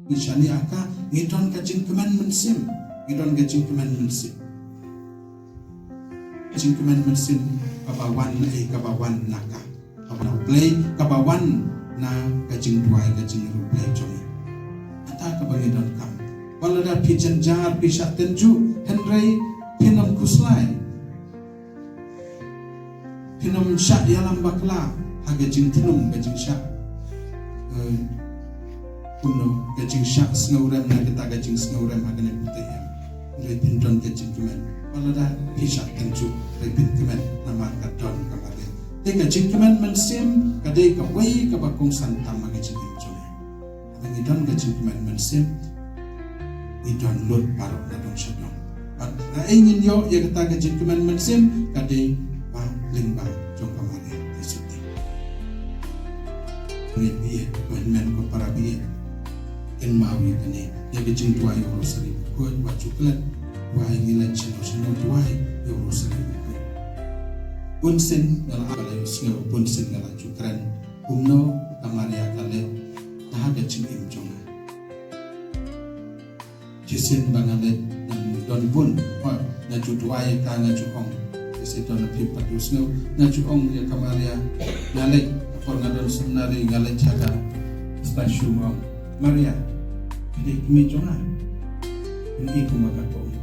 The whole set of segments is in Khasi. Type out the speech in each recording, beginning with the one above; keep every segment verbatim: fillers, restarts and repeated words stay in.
Ngi shaniah ha ka, ngi don ka jingkmen mynsiem. Ngi don ka jingkmen mynsiem. Jingkmen mynsiem kaba wan na ei, kaba wan na ka, kaba na U Blei, kaba wan na ka jingduwai, ka jingriewblei jong ngi. Kata kaba ngi donkam. Wat lada phi jynjar, phi shah tynjuh, hynrei phin ym khuslai. Phin ym shah ïalam bakla ha ka jingthnum, ka jingshah, eh, kumno, ka jingshah sngewrem, na kata ka jingsngewrem ha kane ka pyrthei. Hynrei phin don ka jingkmen. Wat lada phi shah tynjuh, hynrei phin kmen namar ka don ka Maria. Te ka jingkmen mynsiem ka dei kawei kaba kongsan tam ha ka jingim jong ngi. Haba ngi don ka jingkmen mynsiem, ngi don lut baroh na dong sha dong. Bad kaei ngi ïoh ïa kata ka jingkmen mynsiem, ka dei ba lyngba jong ka Maria Theisotti. Ngi ïa, ko hynmen ko para, ngi ïa kynmaw ïa kane, ïa ka jingduwai ïa u Rosari Bakhuid, wat shu klet, duwai, ngi leit shano shano, duwai ïa u Rosari Bakhuid. Bunsien nga la, la ïohsngew, bunsien nga la ju kren kumno ka Maria ka leh ha ka jingim jong nga. Shisien ba nga leit, nang don bun, hooid, nga ju duwai ïa ka, nga ju ong. Shisien don, phi pat ju sngew, nga ju ong ïa ka Maria, nga leit, ka por nga don seminari, nga leit sha ka station, nga ong, "Maria, phi dei kmie jong nga?" Phin i kumba ka ong.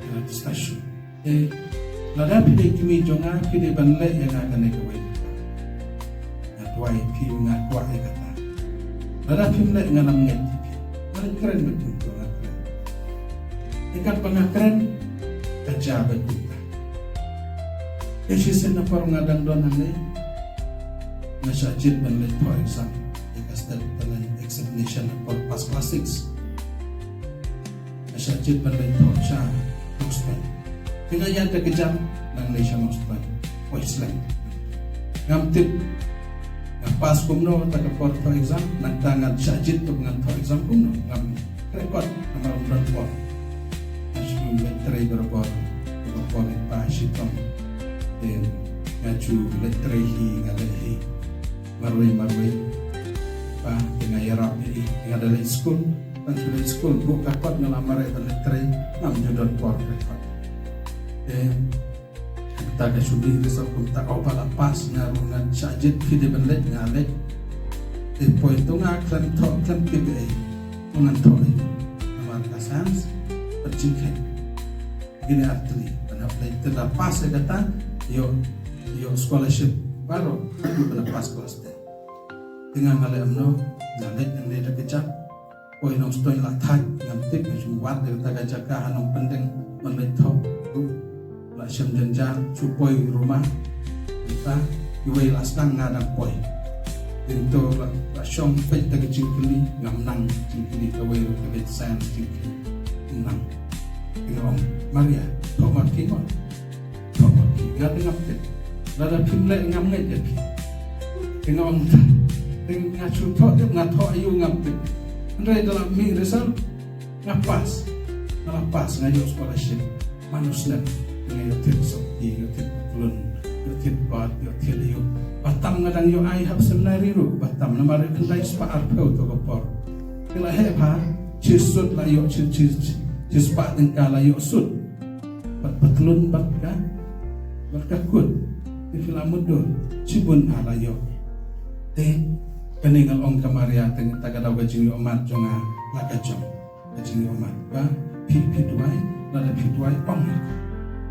Ka station. Eh, lada phi dei kmie jong nga, phi dei ban leh ïa nga kane kawei. Nga duwai ïa phi, nga kwah ïa kata. Lada phim leh, ngan ym ngeit ïa phi. Nga leit kren bad kumta, nga kren. Te katba nga kren, ka jia bad kumta. Te shisien na por nga dang don hangne, nga shah jied ban leit thoh exam. Ïa ka state talent examination na por pass class six. Nga shah jied ban leit thoh sha Nongstoiñ. Te nga ïaid da ka jam nangne sha Nongstoiñ. Poi slem. Ngam tip nga pass kumno ta ka por thoh exam, nangta ngan shah jied to ngan thoh exam kumno. Ngam kren kot, namar ym don por. Nga shu leit trei barabor, barabor ïa pa shitom. Te nga shu leit trei hi, nga leit hi. Marwei, marwei. Pa, te nga ïarap ïa i, nga da leit skul. Tang shu leit skul, buh ka kot nga la mareh ban leit trei, ngam ju don por leit kot. Te, kata ka shu dih result kumta, oh, ba la pass nga ruh, ngan shah jied, phi dei ban leit, nga leit. Te poi to nga khlem thoh, khlem tip ei. Ngan thoh ei. Namar ka science, bad jingkheiñ. Kine artylli, ban hap leit, te da pass ïa kata, ïoh, ïoh scholarship baroh, haduh ban pass class ten. Te nga, nga leh kumno, nga leit, nga leit da ka jam. Poi Nongstoiñ la thait, ngam tip, nga shu wad da kata ka jaka ha Nongpyndeng, ban leit thoh ruh. La shem jynjar, shu poi Ruma. Kata, iwei la sdang, nga dang poi. Te to la, la shong peit da ka jingkylli, ngam nang jingkylli, kawei ruh ka beit science jingkylli. Ngam nang. Te nga ong, "Maria, thoh ma phi mo." Thoh ma phi, nga te ngam tip. Lada phim leh ngam ngeit ïa phi. Te nga ong, te nga shu thoh tip, nga thoh aïu ngam tip. Hynrei da la mih result, nga pass. Nga la pass, nga ïoh scholarship. Man u snem, nga ïoh thied sopti, ïoh thied klun, ïoh thied bat, ïoh thied aïu. Ba tam nga dang ïoh ai hap seminari ruh, ba tam namar khyndai spah arphew to ka por. Te la heh bha, shi sut la ïoh, shi, shi, shi spah tyngka la ïoh sut. Bad patlun bad ka, bad ka kut. Te phi la mutdur, shibun ha la ïoh. Te, kane ngan ong ka Maria, te ta ka daw ka jingïohmat jong nga, la ka jong. Ka jingïohmat ba, phi, phi duwai, lada phi duwai, ong ïa ka.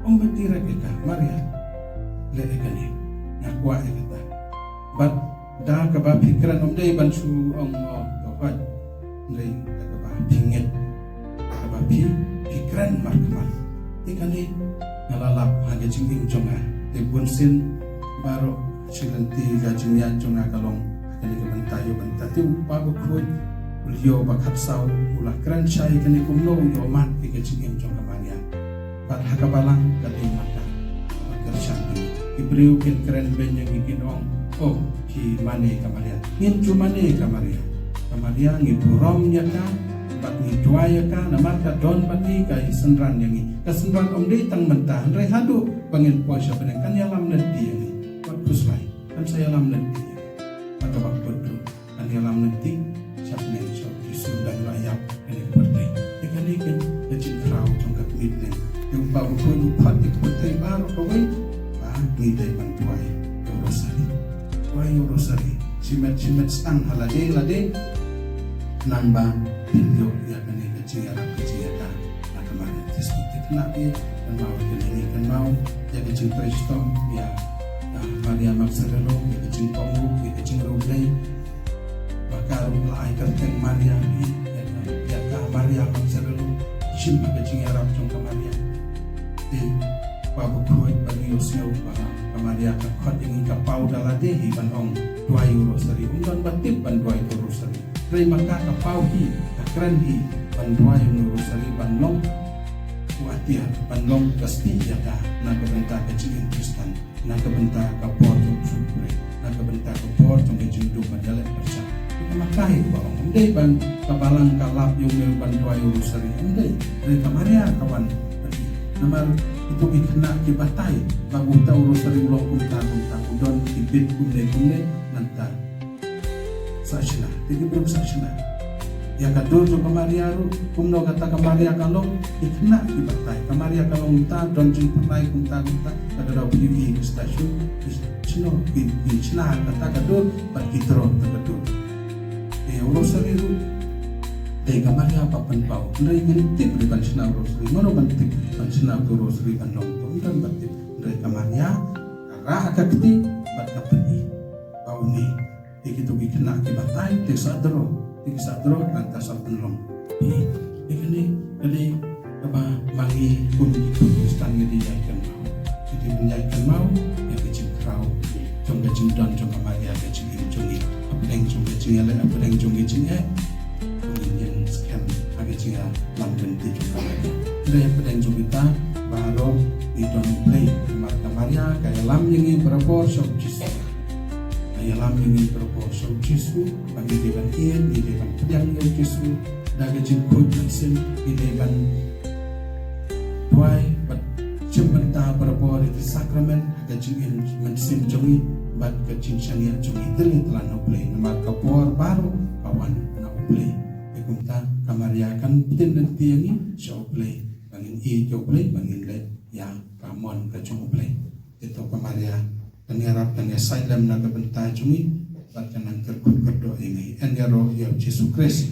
Ong bad direct ïa ka, Maria. Leh ïa kane, nga kwah ïa kata. Bad, da kaba phi kren ym dei ban shu ong, oh, to hoi. Hynrei da kaba phi ngeit. Da kaba phi, phi kren markhmat. Te kane nga la lap ha ka jingim jong nga. Te bunsien baroh shi lynti ka jingïaid jong nga ka long ha kane ka bynta ïoh bynta. Te u Kpa Bakhuid u la ïoh ba khatsaw u la kren shai kane kumno u ïohmat ïa ka jingim jong ka Maria. Bad ha ka balang ka dei mata ba kyrshan ïa ngi. Ki briew kin kren beiñ ïa ngi kin ong, oh, ki mane ka Maria. Ngim ju mane ka Maria. Ka Maria ngi burom ïa ka, bad ngi duwai ïa ka, namar ka don bad ngi ka synran ïa ngi. Ka synran ym dei tang mynta, hynrei haduh ba ngin poi sha bneng kan ïalam lynti ïa ngi. Wat khuslai, kan sa ïalam lynti ïa ngi. Bad kaba kut ruh, kan ïalam lynti sha bneng sha u Jisu. Ba u khuid u khot ïa ka pyrthei baroh kawei ba ngi dei ban duwai ïa u rosari. Duwai ïa u rosari shimet shimet stang ha lade lade. Nang ba phin ïoh ïa kane ka jingïarap ka jingïada na ka Maria. Te sngewthuh na phi, kynmaw ïa kane, kynmaw ïa ka jingtrei shitom ïa ka Maria Magdalena, ïa ka jingkohnguh, ïa ka jingriewblei. Ba ka ruh la ai kyrteng Maria hi ïa ka, ïa ka Maria Magdalena, shim ha ka jingïarap jong ka Maria. Te ba u khuid ba ngi ïohsngew ba ka Maria ka khot ïa ngi, ka paw da lade hi ban ong duwai ïa u rosari. Ym don ba tip ban duwai ïa u rosari. Hynrei ma ka, ka paw hi, ka kren hi ban duwai ïa u rosari, ban long u atiar, ban long ka stieh ïa ka na ka bynta ka jingim Khristan, na ka bynta ka bor jong u Jisu Khrist, na ka bynta ka bor jong ka jingdum ban ïaleh pyrshah. Te ma ka hi kaba ong, ym dei ban ka balang ka lap ïa u mei ban duwai ïa u rosari, ym dei. Hynrei ka Maria ka wan bad ïa, namar kito ki khynnah ki batai ba uta u rosari u long kumta kumta, u don ki bit kumne kumne, nangta sa shna, te ki briew sa shna. Ïa ka dur jong ka Maria ruh kumno kata ka Maria ka long, ki khynnah ki batai. Ka Maria ka long kumta, don jingpynlait kumta kumta, ka daw phi ïohi ki statue, ki shna, ki, ki shna kata ka dur bad ki drop kata ka dur. Te u rosari ruh dei ka Maria ba pynpaw. Hynrei ngin tip ruh ban shna u rosari, mano ban tip ban shna u rosari ban long, to ym don ba tip. Hynrei ka Maria ka rah ka kti bad ka pyni ba une, te kito ki khynnah ki batai, te sa draw, te ki sa draw, nangta sa pynlong. Te kane ka dei kaba ma ngi kum ki Khristan ngi dei ban ïai kynmaw. Ngi dei ban ïai kynmaw ïa ka jingkhraw jong ka jingdon jong ka Maria ha ka jingim jong ngi. Hapdeng jong ka jingïaleh, hapdeng jong ka jingeh, ngin ïeng skhem ha ka jingïalam lynti jong ka Maria. Hynrei hapdeng jong kita baroh ngi don U Blei, namar ka Maria ka ïalam ïa ngi barabor sha U Jisu. Ka ïalam ïa ngi barabor sha U Jisu, ba ngi dei ban ïeit, ngi dei ban pdiang ïa U Jisu da ka jingkhuid mynsiem, ngi dei ban duwai bad shim bynta barabor ïa ki sakramen ha ka jingim mynsiem jong ngi bad ka jingshaniah jong ngi. Te ngi tlan ha U Blei, namar ka bor baroh ka wan na U Blei. Te kumta ka Maria kan pyntip lynti ïa ngi sha U Blei, ba ngin ïeit ïa U Blei, ba ngin leh ïa ka mon ka jong U Blei. Te to ka Maria kan ïarap, kan ïasaid lem na ka bynta jong ngi bad kan nang kyrkhu kyrdoh ïa ngi. Yn ïaroh ïa U Jisu Khrist.